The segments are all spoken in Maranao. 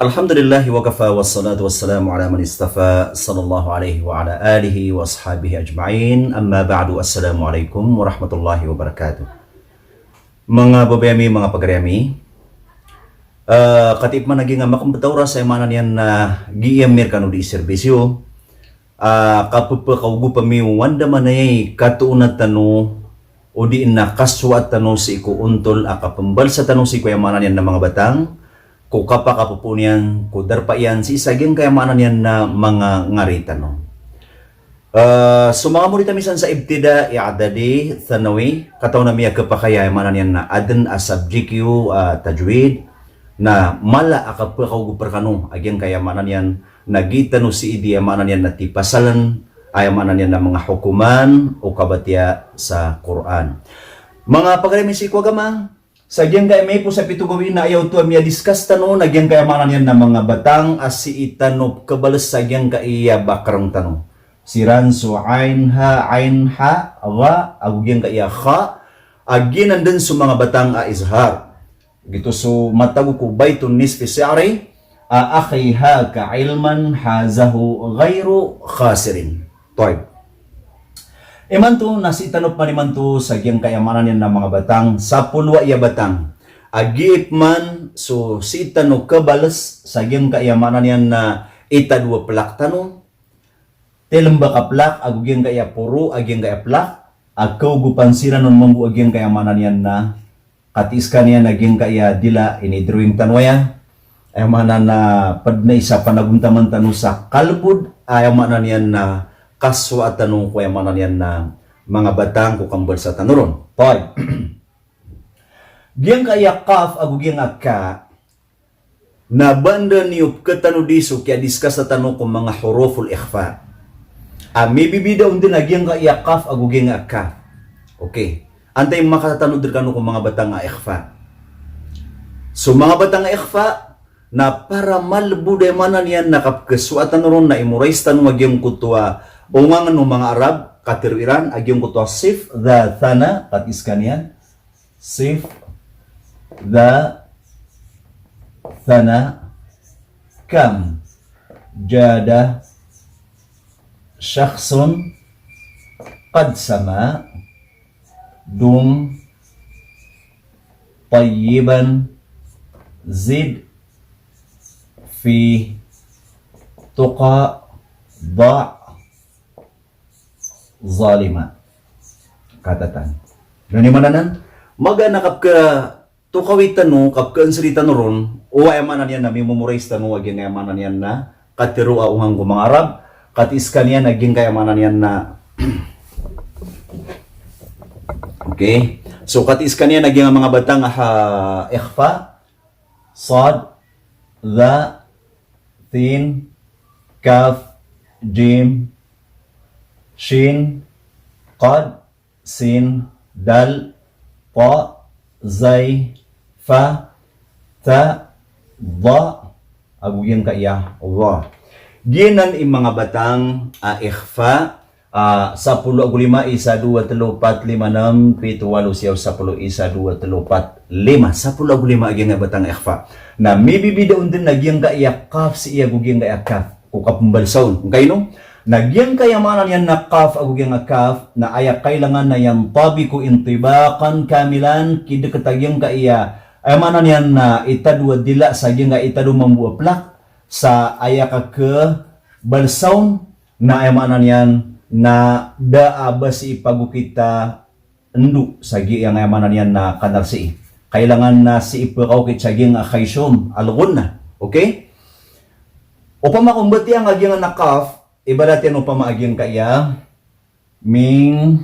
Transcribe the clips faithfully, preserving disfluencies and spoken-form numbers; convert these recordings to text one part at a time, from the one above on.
Alhamdulillah wa kafa, wassalatu wassalamu ala man istafa, sallallahu alaihi wa ala alihi wa ashabihi ajma'in. Amma ba'du, assalamu alaikum warahmatullahi wabarakatuh. Manga babay ami, manga pagari ami, ah, katip man a giyangkai a makambtad a oras, aya maana niyan na giyamir kano di serbisyo, ah, kapphakaogop ami o andamanaya i katoona tano odi na kasowa tano sii ko ontol a kapmbalsa tano sii ko, aya maana niyan na, manga batang, ko kapakapopoon iyan, ko darpa iyan sii sa giyangkai a, aya maana niyan na, manga ngari tano. Ah, so manga morit ami san sa ibtida, i'dadi, thanawi, katawan ami a khapakay a, aya maana niyan na, adn a subject iyo, ah, tajwid, na mala a kapphakaogop rkano a giyangkai a, aya maana niyan na, giya tano sii di, aya maana niyan na, tipasaln, aya maana niyan na, manga hokoman o kabatiya sa Qur'an. Manga pagari ami sii ko agama, sa giyangkai a miyaipos a pito gawii na aya oto a miyadiscuss tano na giyangkai a, aya maana niyan na, manga batang a sii tano pkhabals sa giyangkai a bakrng tano. Siran so ain ha, ain ha, ra, ago giyangkai a kha, a giyanan dn so manga batang a izhar. Giyoto so matago ko baitun nisfi shi'ri, a akhi haka ilman hazahu ghairu khasirin. Tayyib. Imanto na sii tano pman imanto sa giyangkai a, aya maana niyan na, manga batang, sapolo a aya batang a giya pman so sii tano khabals sa giyangkai a, aya maana niyan na, itado a plak tano, tilmbk a plak ago giyangkai a poro a giyangkai a plak, a kaogopan siran on mambo a giyangkai a, aya maana niyan na, katii skaniyan a giyangkai a dila, ini-drawing tano aya, aya maana na, pd na isa panagontaman tano sa kalbod, aya maana niyan na, kasowa tano ko, aya maana niyan na, manga batang, ko kambalsa tano ron. Tayyib. Giyangkai a kaf ago giyangkai a ka, na ba anda niyo pkhatanodi so kiyadiscussa tano ko manga huruful ikhfa. A mibibida on dn a giyangkai a kaf ago giyangkai a ka. Okay. Antai makatatano dn rkano ko manga batang a ikhfa. So manga batang a ikhfa, na para malbod, aya maana niyan na, kapkhasowa tano ron na i-memorize tano a giyangkoto a ongangn o manga Arab, katharo iran, a giyangkoto a sif, dha, thana, katii skaniyan. Sif, dha, thana, kam, jada, shakhsun, qad sama, dum, tayyiban, zid, fi, tuqa, dha, zalima. Katatan. Na aya maana nan, magaan a kapkhatokawi tano, kapkhansri tano ron, o aya maana niyan na mi-memorize tano a giyangkai a, aya maana niyan na, katharo a ongangn ko manga Arab, katii skaniyan a giyangkai a, aya maana niyan na, okay. So katii skaniyan a giyangkai a manga batang a ikhfa, sad, dha, thin, kaf, jim, shin, qad, sin, dal, ta, zai, fa, tha, dha, ago giyangkai a dha. Giyanan i manga batang a ikhfa, a, sapolo ago lima, isa, dowa, tlo, pat, lima, nam, pito, walo, siyaw, sapolo, isa, dowa, tlo, pat, lima. Sapolo ago lima a giyangkai a batang a ikhfa. Na mibibida on dn a giyangkai a kaf sii ago giyangkai a kaf ko kapmbalsa on. Ngkaino? Na giyangkai a, aya maana niyan na, kaf ago giyangkai a kaf, na aya kailangan na yantabiqu intibaqan kamilan, kidkt a giyangkai a, aya maana niyan na, itado a dila sa giyangkai a itado mambo a plak, sa aya kakhabalsa on, na aya maana niyan na da a ba sii pagokit a ndo sa giyangkai a, aya maana niyan na, kanar sii. Kailangan na sii pkaokit sa giyangkai a khayshum, al-ghunnah. Okay? Opama ko mbatiya nga giyangkai a kaf, ibarat iyan opama a giyangkai a min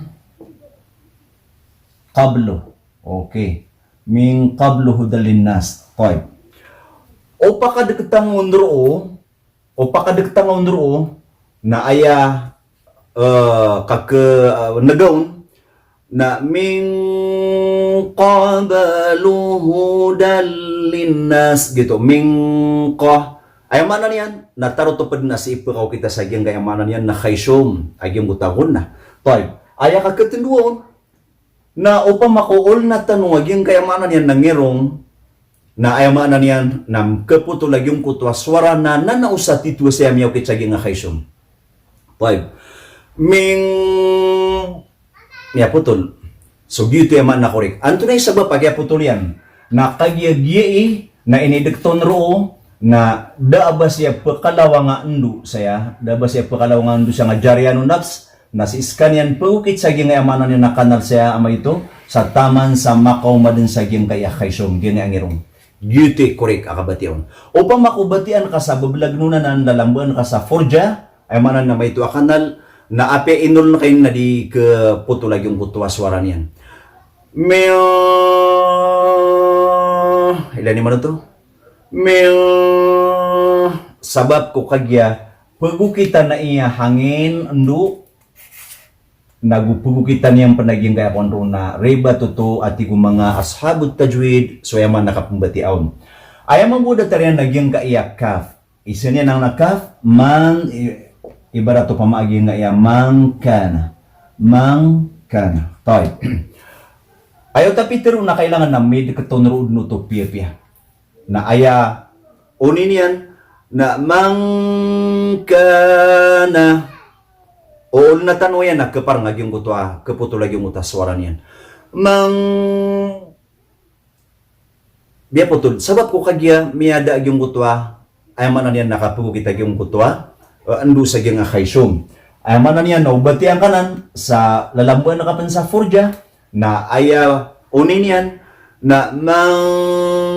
qablu. Okay. Min qablu hudan linnas. Tayyib. O pakadkt a nga on roo, o pakadkt a nga on roo, na aya, eh, kakh-, eh, nagaon, na min qablu hudan linnas, giyoto. Min qa-, aya maana niyan na tarotop dn a sii pkaokit a sa giyangkai a, aya maana niyan na, khayshum, a giyangkoto a ghunnah. Tayyib. Aya kakhatndoa on, na opama ko olna tano a giyangkai a, aya maana niyan na, ngirong, Na aya maana niyan na kepotol a giyangkoto a sowara na nanaosa tito a saya miyaokit sa giyangkai a khayshum. Tayyib. Ming, miyapotol. So, giyoto i maana korek. Antonaa i sabap a kiyapotol iyan? Na kagiya giyai na inidekton roo, na da a ba saya pekalawang a endo saya, da a ba saya pekalawang a endo saya nga jariyah o nafs, na sii sekaniyan pegokit sa giyangkai a maana niyan na kanal saya a maito, sa taman sa makaoma den sa giyangkai a khayshum, giyangkai a ngirong. Giyoto i korek a kabatiya on. Opama ko batiyaan ka sa bebelagen on anan, lalambaan ka sa forja, aya maana na maito a kanal, na apiya inol na kain na di kepotol a giyangkoto a sowara niyan. Meo, ilay niyo man oto. Meo, sabap ko kagiya pegokitan a iya hangin, endo, nago pegokitan iyan pen a giyangkai a kowan roo na ribat oto a tig o manga ashabut tajwid, so aya maana na kapembatiya on. Aya mambo datar iyan a giyangkai a kaf. Isa niyan anan a kaf, man, i-, ibarat opama a giyangkai a mangkana. Mangkana. Tayyib. Aya oto a pitero na kailangan na midekton roo den oto piyapiya. Na aya oni niyan na mangkana. Ool na tano iyan na kepar nga giyangkoto a, kepotol a giyangkoto a sowara niyan. Mang, biyapotol. Sabap ko kagiya miyada a giyangkoto a, aya maana niyan na kapegokit a giyangkoto a, eh, endo sa giyangkai a khayshum. Aya maana niyan na o batiyaan ka anan sa lalambaan ka pen sa forja, na aya oni niyan na mangkana,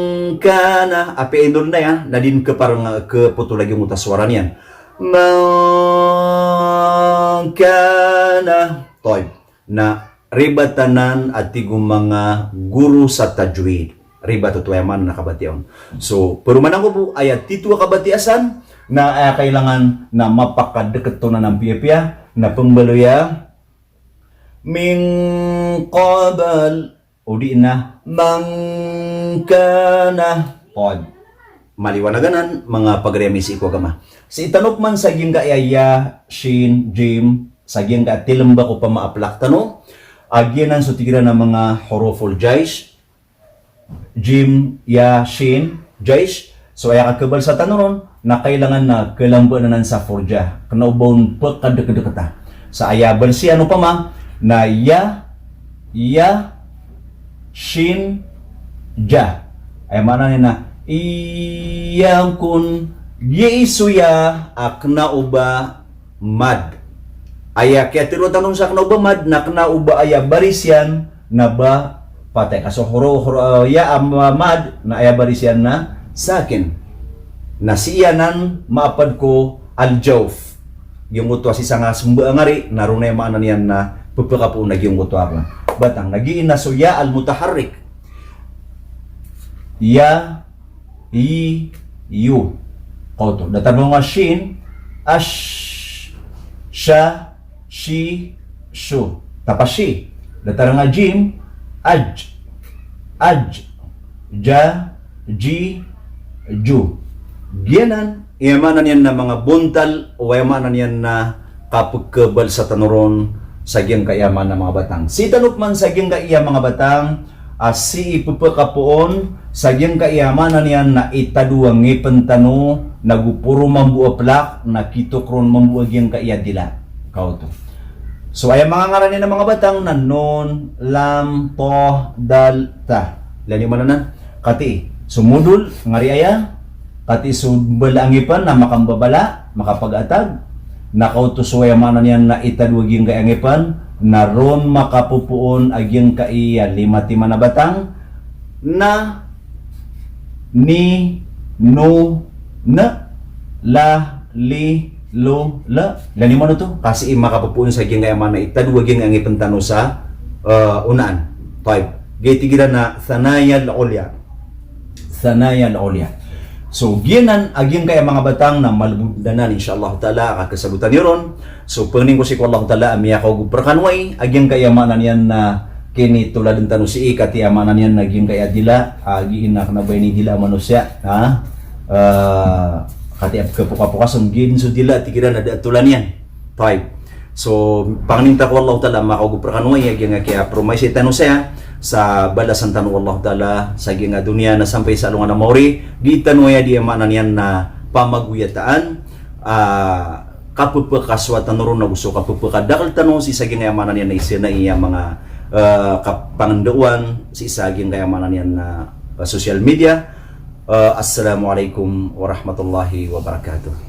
apiya inol na iya, na di den kepar nga, kepotol a giyangkoto a sowara niyan. Mangkana. Tayyib. Na ribat anan a tig o manga goro sa tajwid. Ribat oto aya maana na kabatiya on. So, peromanan ko bo, aya tito a kabatiya san, na aya kailangan na mapakadeket on anan piyapiya, na pembaloya, min qabl, o di na, mangkana. Tayyib. Maliwanag anan, manga pagari ami sii ko agama. Sii tano peman sa giyangkai a ya, shin, jim, sa giyangkai a tilembak opama a plak tano. A giyanan so tig iran a manga huruful jaish, jim, ya, shin, jaish. So aya kakebalsa tano ron, na kailangan na kelambaan anan sa forja. Kena o ba on pekadekdeketa. Sa aya balsiyan opama, na ya, ya, shin, ja. Aya maana niyan na, iyakun, giyai so ya a kena o ba mad. Aya kiyatero tano sa kena o ba mad, na kena o ba aya baris iyan na ba patay. Ka so horo, horo, eh, ya a ma-, mad, na aya baris iyan na sakin. Na sii anan maapad ko al-jawf. Giyangkoto a sii sanga semba a ngari, na roo na aya maana niyan na pepekapoon a giyangkoto a batang. Na giya na so ya al-mutaharrik. Ya, i, yu. Kaoto. Datar bo nga shin, ash, sha, shi, shu. Tapa shi. Datar nga jim, aj, aj, ja, ji, ju. Giyanan, aya maana niyan na manga bontal, o aya maana niyan na kapekebalsa tano ron sa giyangkai a maana manga batang. Sii tano peman sa giyangkai a manga batang, a sii pepekapoon sa giyangkai a maana niyan na itado a ngipen tano, nago poro mambo a plak, na kitok ron mambo a giyangkai a dila. Kaoto. So, aya manga ngaran iyan a manga batang na nun, lam, to, dal, ta. Ilay niyo man anan. Katii. So modol, ngari aya. Katii so mbala a ngipen na makambabala, makapagatag. Na kaoto so aya maana niyan na itado a giyangkai a ngipen, na ron makapopoon a giyangkai a lima timan a batang, na, ni, no, na, la, li, lo, la. Ilay niyo man oto, ka sii makapopoon sa giyangkai a maana itado a giyangkai a ngipen tano sa, eh, onaan. Tayyib. Giya tig iran a thanaya al-ulya. Thanaya al-ulya. So, giyanan a giyangkai a manga batang na malebod anan, insha Allah Ta'ala, a kakesabotan iyo ron. So, pangnin ko sii ko Allah Ta'ala a miyakaogop rekano ai a giyangkai a maana niyan na kinitoladen tano sii, katii a maana niyan na giyangkai a dila, a giya na kena o ba inidila a manosiya, ha? Eh, katii a kepokapokas on, giya den so dila, tig iran a da a tolan iyan. Tayyib. So, pangnin ta ko Allah Ta'ala a makaogop rekano ai a giyangkai a promise tano saya. sa balasan tano o Allahu Ta'ala sa giyangkai a doniya na sampay sa alongan a maori, di tano aya di aya maana niyan na pamagoyataan, ah, kapepakasowa tano ron ago so kapepakadakl tano sii sa giyangkai a maana niyan na isa na iya manga, ah, kapangendaowan sii sa giyangkai a maana niyan na, ah, social media. Ah, assalamu alaikum warahmatullahi wabarakatuh.